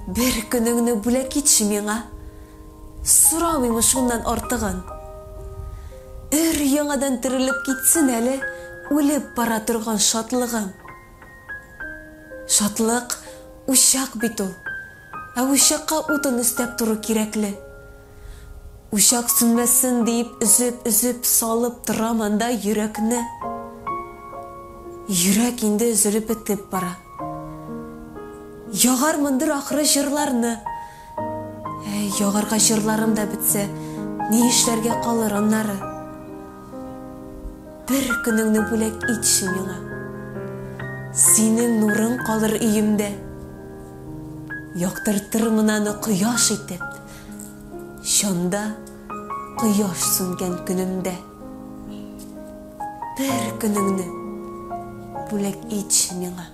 Бер көнеңне бүләк итче миңа. Сорамыймы шуннан артыгын. Өр-яңадан терелеп китсен әле үлеп бара торган шатлыгым. Шатлык, учак бит ул. Ә учакка утын өстәп тору кирәкле. Учак сүнмәсен диеп өзеп-өзеп салып торам анда йөрәкне. Йөрәк инде өзелеп бетеп бара. Ягармындыр ахры җырларны. Әй, ягарга җырларым да бетсә, ни эшләргә калыр аннары? Бер көнеңне бүләк итче миңа. Синең нурың калыр өемдә. Яктыртырмын аны кояш итеп. Чанда кояш сүнгән көнемдә. Бер көнеңне бүләк итче миңа.